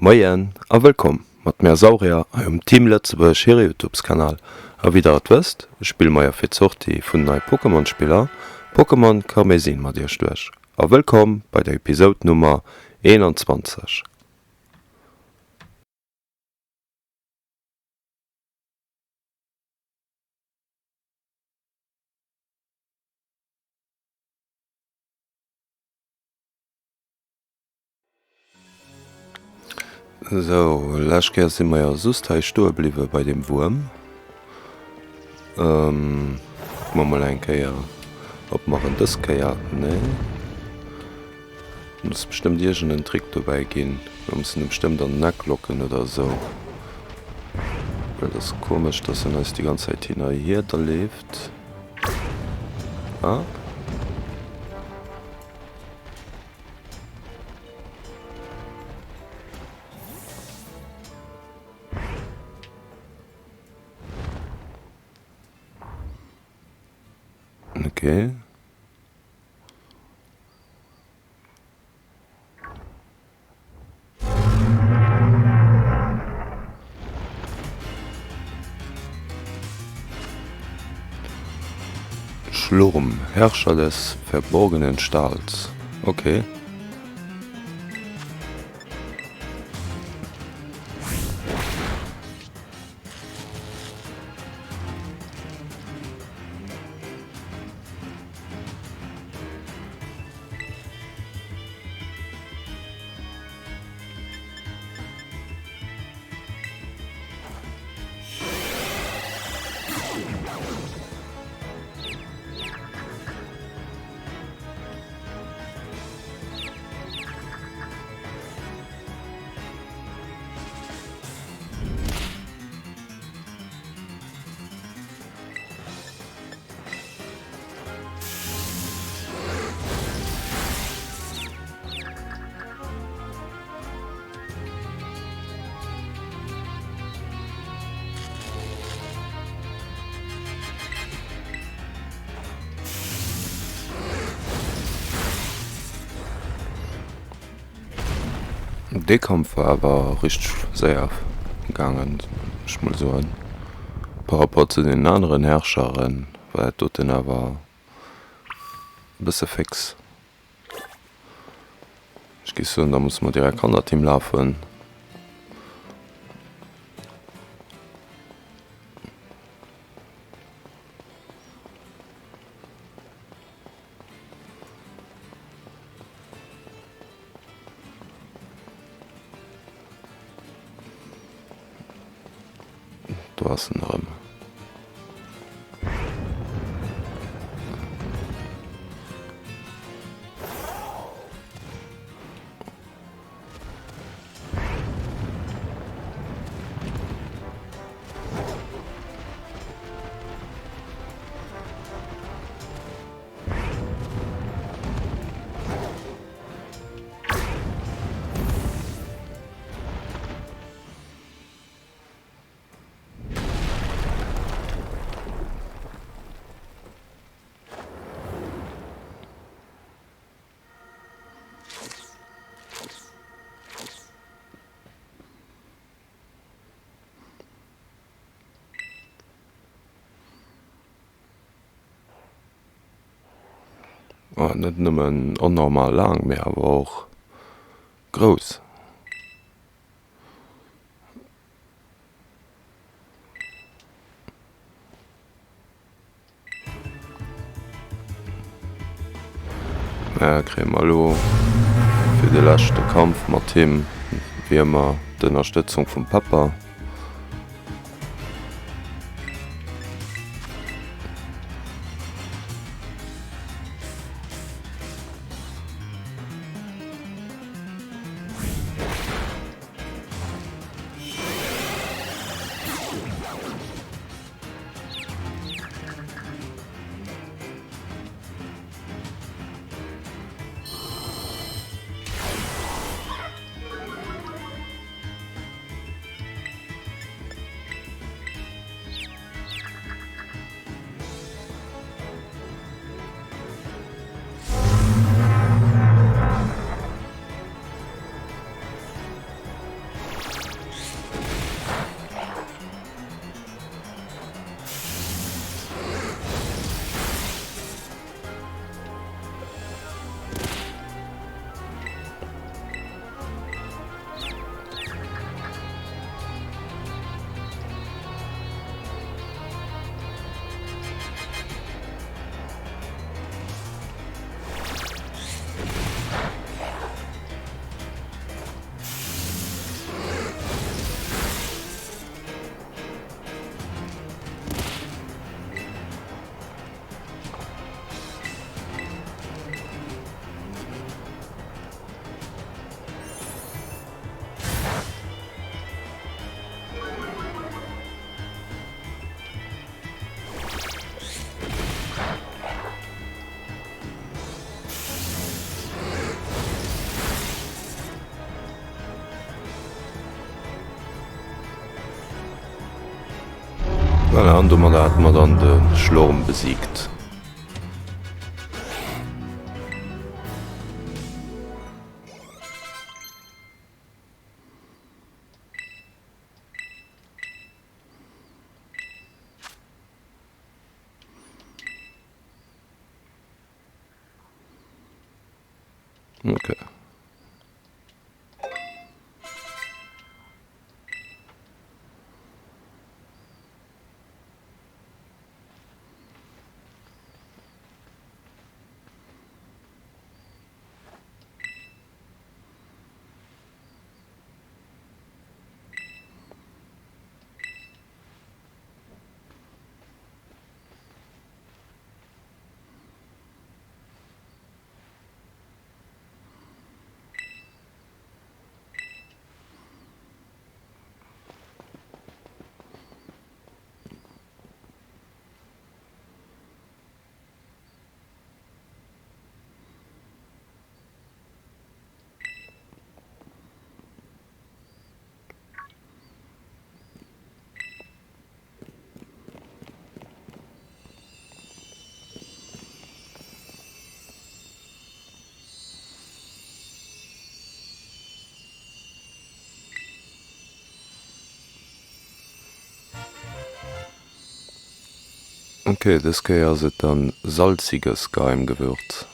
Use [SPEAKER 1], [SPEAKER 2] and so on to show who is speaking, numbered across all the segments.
[SPEAKER 1] Moien a wëllkomm mat mär Saurier hei um Team Lëtzebuerg hire Youtubes Kanal. A wéi der et wësst, spille mer jo fir d'Sortie vun den neie Pokémon Spiller Pokémon Karmesin mat iech duerch. A wëllkomm bei der Episode Nummer 21. Sou, lescht Kéier si mer jo just hei stoe bliwwe bei deem Wuerm. Kucke mer mol eng Kéier, ob mer en dës Kéier, nee, muss bestëmmt iergend en Trick dobäi ginn. Mer mussen e bestëmmt an den Eck locken oder esou. Well et ass komesch, dass en eis déi ganz Zäit hin a hier da leeft. Ah. Okay. Schlurm, Herrscher des verborgenen Stahls. Okay. Dee Kampf war awer richteg séier gaangen, ech mol soen. Par rapport zu deenen aneren Herrscheren war dat doten awer e bësse fix. Ech géif soen, da musse mer direkt hannert him lafen. Do ass en erëm. Net nëmmen onnormal laang, mee awer och grouss. Kréie mer elo fir de leschte Kampf mat him wéi ëmmer d'Ënnerstëtzung vum Pepper. Voilà, an domadder hätte mer dann de Schlorm besiegt. Okay. Ok, dës Kéier ass et dann salziges Geheimgewürz.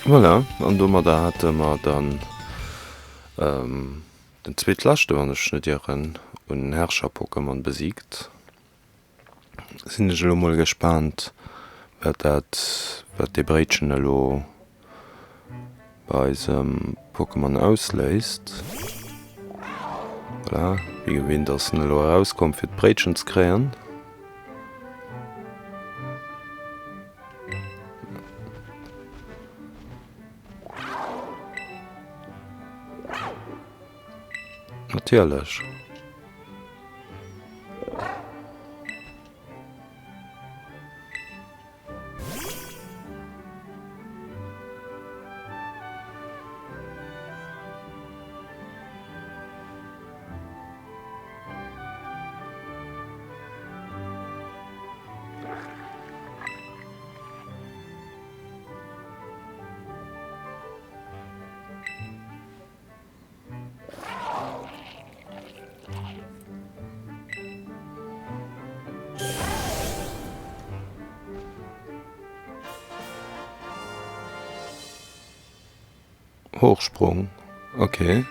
[SPEAKER 1] Voilà, an domadder hate mer dann den zweetleschte, wann ech net ieren, un Herrscher-Pokémon besiegt. Sinn ech elo mol gespaant wat dat wat dee Bréitchen elo bei eisem Pokémon ausléist. Voilà, wéi gewinnt ass en elo erauskomm fir d'Bréitchen ze kréien. Natierlech. Hochsprung, okay.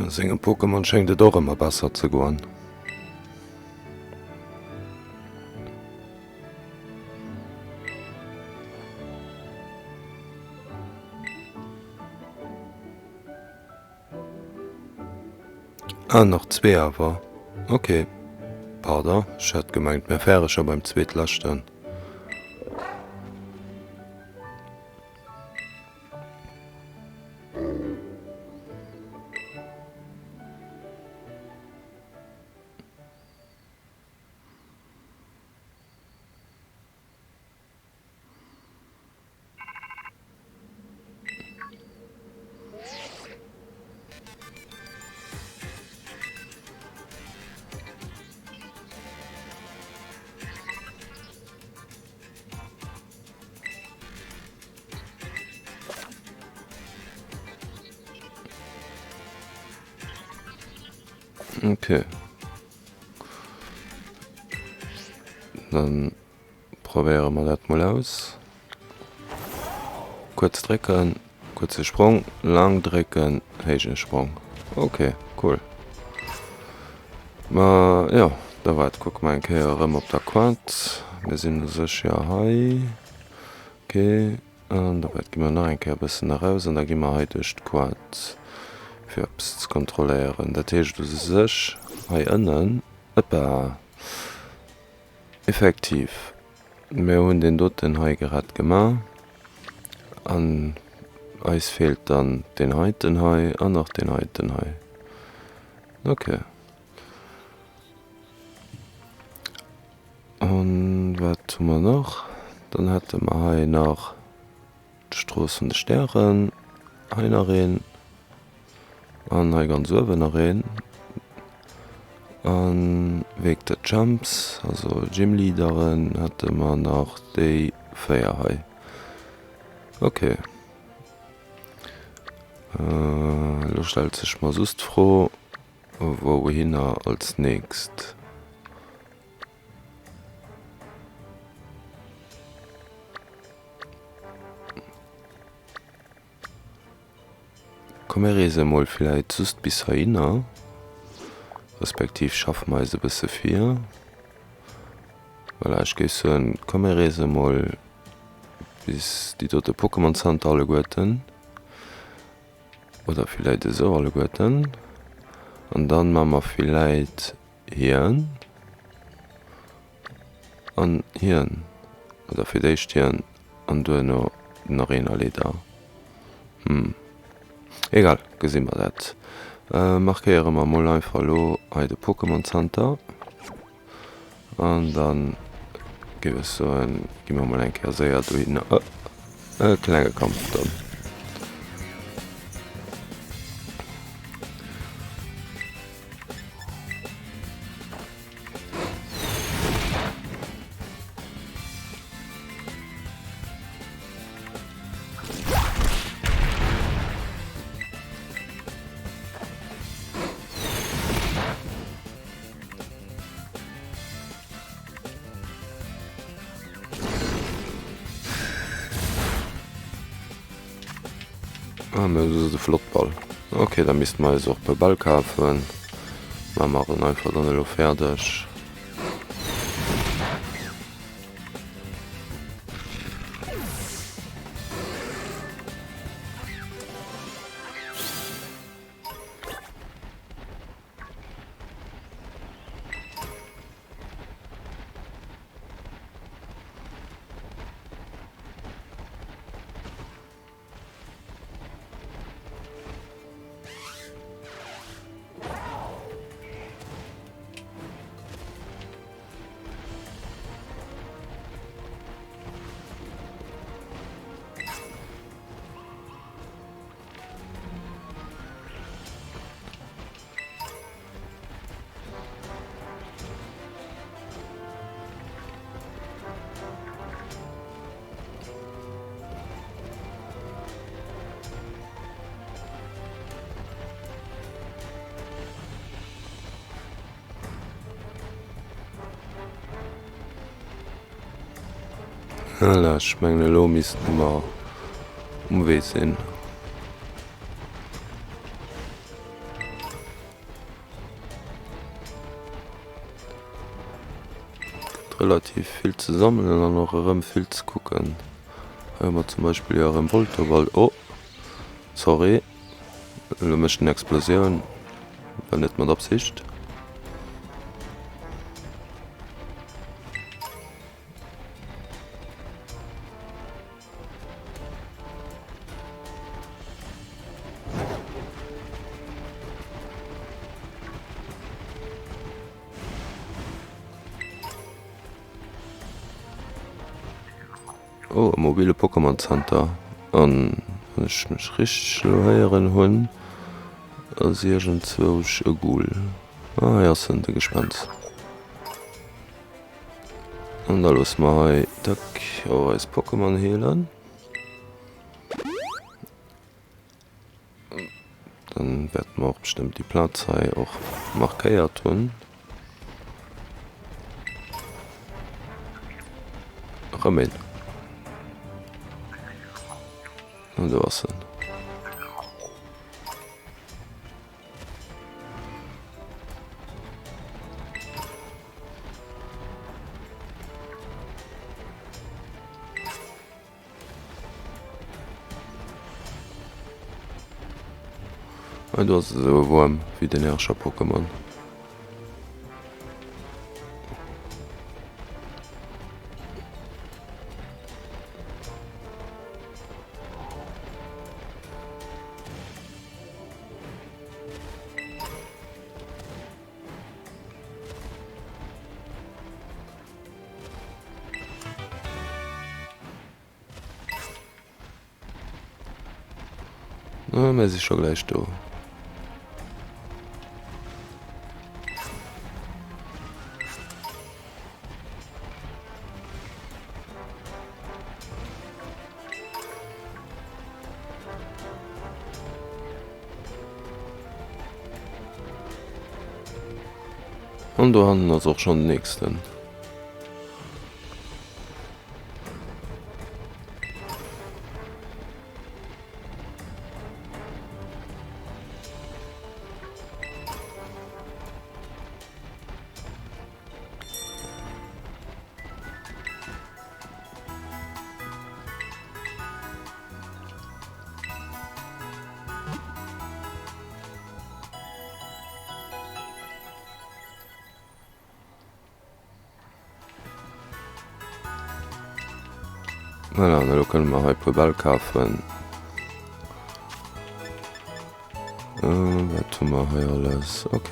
[SPEAKER 1] Sengem Pokémon schéngt et och ëmmer besser ze goen. Ah, nach zwee awer. Ok, pardon, ech hat gemengt mir wäre scho beim zweetleschten. Okay. Dann Probéiere mer dat mol aus. Kuerz drécken, kuerze Sprong, laang drécken, héije Sprong. Ok, cool. Ma jo, da waart, kucke mer eng Kéier erëm op der Quad. Mir sinn u sech jo hei. Ok, an da waart, gi mer nach eng Kéier e bëssen eraus an da gi mer hei duerch d'Quad, fir eppes ze kontrolléieren. Dat heescht u sech hei ënnen, ëppa. Effektiv, mir hunn deen doten hei grad gemaach an eis feelt dann deen heiten hei an nach deen heiten hei. Ok. An wat hu mer nach? Dann hätte mer hei nach. D'Strooss vun de Stären, hei nach een an hei ganz uewen nach een an Wake the Champs, also Gym Leaderen hätte mer nach déi 4 hei. Ok, elo stellt sech mer soss d'Fro wouhinner als nächst? Komm mir reese mol villäit just bis heihinner, respektiv schaffe mer eis e bësse vir. Voilà, ech géif soen, komm mir reese mol bis déi dote Pokémon Center alleguerten, oder villäit esou alleguerten, an dann maa mer villäit hien an hien, oder fir d'éischt hien an duerno den Arenaleader. Hm, egal, gesi mer dat. Markéiere mer mol einfach elo hei de Pokémon Center an dann géif ech soen, gi mer mol eng Kéier séier dohinner. E klenge Kampf dann. Ah, mir hu soss e flott Ball. Ok, da misste mer eis och e puer Bäll kafen. Mä mer en einfach dann elo fäerdeg. Voilà, ech mengen elo misste mer um Wee sinn. Gëtt relativ vill ze sammelen an och erëm vill ze kucken. Hei hu mer zum Beispill jo erëm Voltoball. Oh, sorry, elo mécht en Explosioun, war net mat Absicht. Oh, e mobile Pokémon Center. An wann ech mech richteg elo héieren hunn, ass iergendzwousch e Ghoul. Ah, hei ass en, de Gespenst. An da loosse mer hei, tack, och eis Pokémon heelen. Dann wäerte mer och bestëmmt déi Plaz hei och markéiert hunn. Erëm een. An do ass en. Hei do ass esou e Wuerm wéi den Herrscher-Pokémon. Na, mir si scho gläich do. An do hannen ass och schonn den nächsten. Voilà, an elo kënne mer hei e puer Bäll kafen. Wat hu mer hei alles? Ok,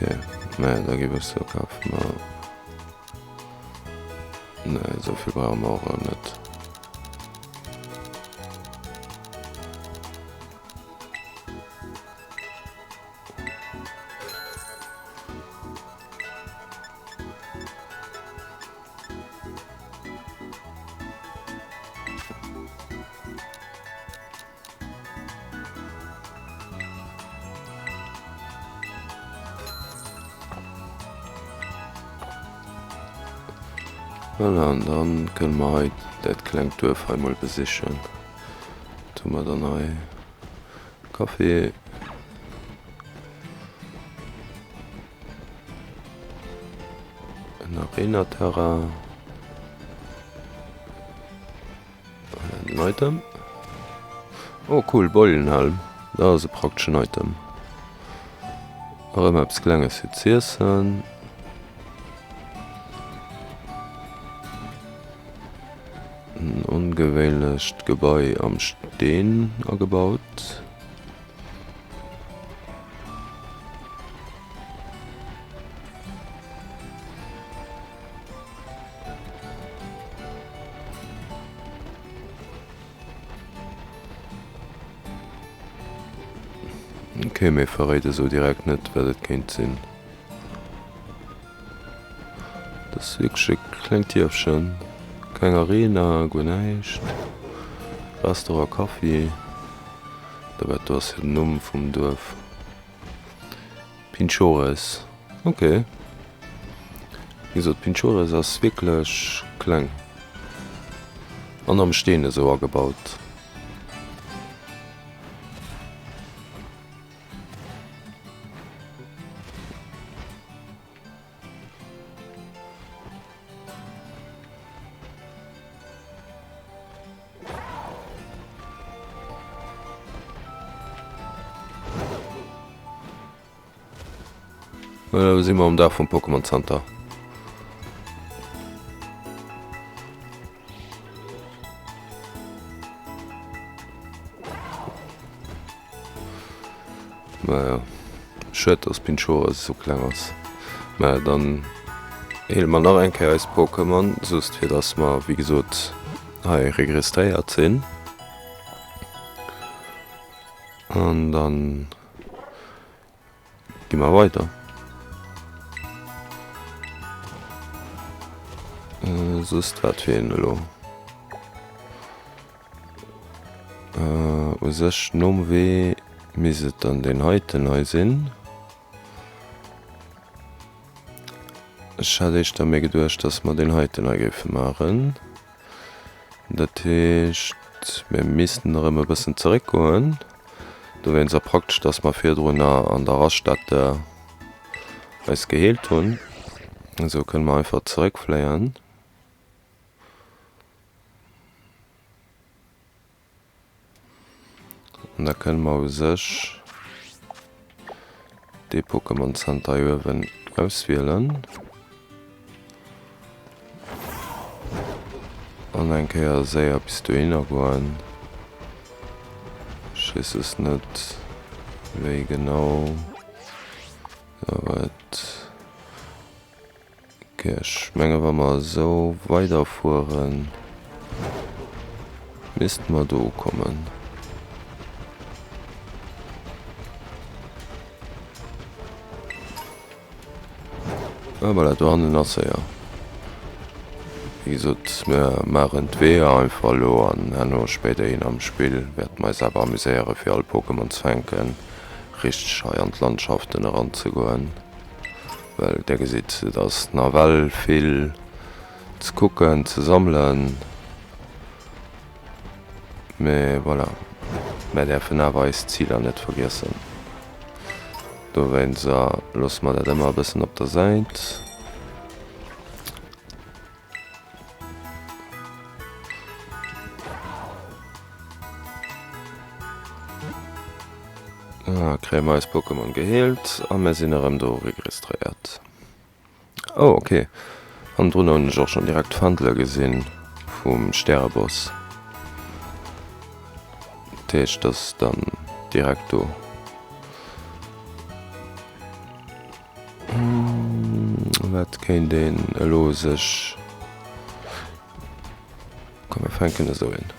[SPEAKER 1] naja, da géif ech soe kafe mer. Nee, esou vill brauche mer och erëm net. Voilà, an dann kënne mer hei dat klengt Duerf hei mol besichen. Wat hu mer dann hei? Café. En Arena-Terrain. En Item. Oh cool, Beulenhelm. Dat ass e prakteschen Item. Erëm eppes Klenges fir z'iessen. En ongewéinlecht Gebai am Steen agebaut. Ok, mee verréit esou direkt net wat et kéint sinn. Dat ass wierklech e klengt Dierfchen. Keng Arena, guer näischt. Restaurant, Kaffi. Dat do ass jo den Numm vum Duerf. Pinchores, ok. Wéi gesot, Pinchores ass wierklech kleng an am Steen esou agebaut. Elo si mer um Daach vum Pokémon Center. Naja, schued dass Pinchores esou kleng ass. Mä dann heele mer nach eng Kéier eis Pokémon, just fir dass mer wéi gesot. Hei registréiert sinn. An dann gi mer weider. Soss wat fir een elo? U sech nom Wee misst et dann deen heiten hei sinn. Ech hat éischter méi geduecht, dass mer deen heiten hei géife maachen. Dat heescht, mir missten erëm e bëssen zeréckgoen. Dowéinst a praktesch, dass mer virdrunner an der Raststätte eis geheelt hunn. Esou kënne mer einfach zeréckfléien. An da kënne mer u sech dee Pokémon Center hei uewen auswielen. An eng Kéier séier bis dohinner goen. Ech weess es net wéi genau, awer et. Ok, ech menge wa mer esou weiderfueren, misste mer do ukommen. Ah voilà, do hannen ass se jo. Wéi gesot, mir maachen d'Weeër einfach elo an herno spéiderhin am Spill wäerte mer eis awer amuséiere fir all Pokémon ze fänken, richteg hei an d'Landschaften eranzegoen. Well der gesitt, et ass nawell vill ze kucken, ze sammelen. Mee voilà, mär däerfen awer eis Ziler net vergiessen. Dowéinster loosse mer dat ëmmer e bëssen op der Säit. Ah, kréie mer eis Pokémon geheelt a mir sinn erëm do registréiert. Oh, ok. Hannendrun hunn ech och schonn direkt d'Fändele gesinn vum Stäreboss. Dat heescht, dat ass dann direkt do. Wat kéint een elo sech. Komm mir fänken esou een.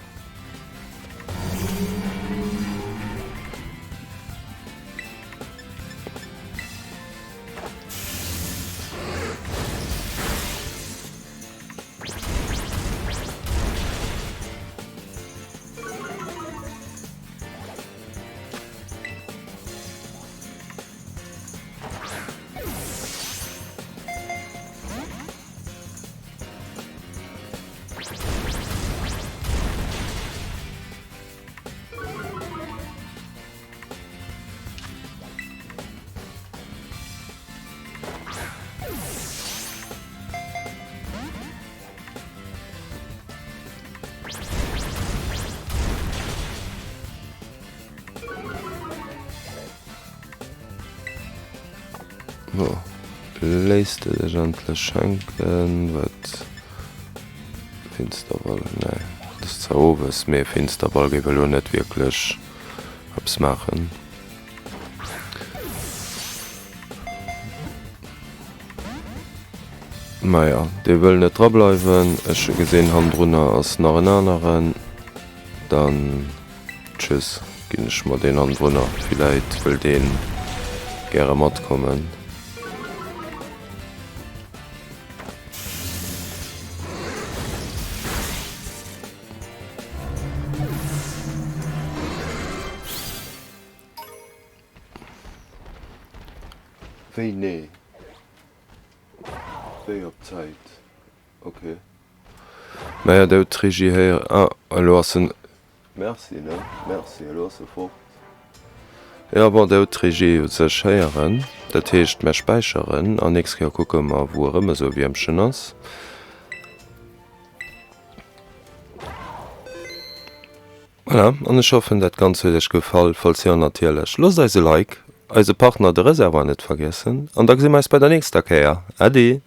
[SPEAKER 1] So, léisst de dech endlech schenken? Wat? Finsterball? Nee, dat ass zwar owes, mee Finsterball géif elo net wierklech eppes maachen. Maja, dee wëll net dra bleiwen. Ech hu gesinn, hannendrunner ass nach en aneren. Dann tschüss, ginn ech mer deen hannendrunner. Villäit wëll dee gäre matkommen. Wéi nee? Wéi op d'Zäit? Ok. Naja, der huet d'Regie héieren. Ah, elo ass en. Merci, ne? Merci, elo ass e fort. Jo, bon, der huet d'Regie u sech héieren. Dat heescht, mär späicheren an nächst Kéier kucke mer, wou erëm esou e Wiermchen ass. Voilà, an ech hoffen dat Ganzt huet iech gefall. Falls jo natierlech loosst eis e Like, eise Partner de Reservoir net vergiessen an da gesi mer eis bei der nächster Kéier. Äddi!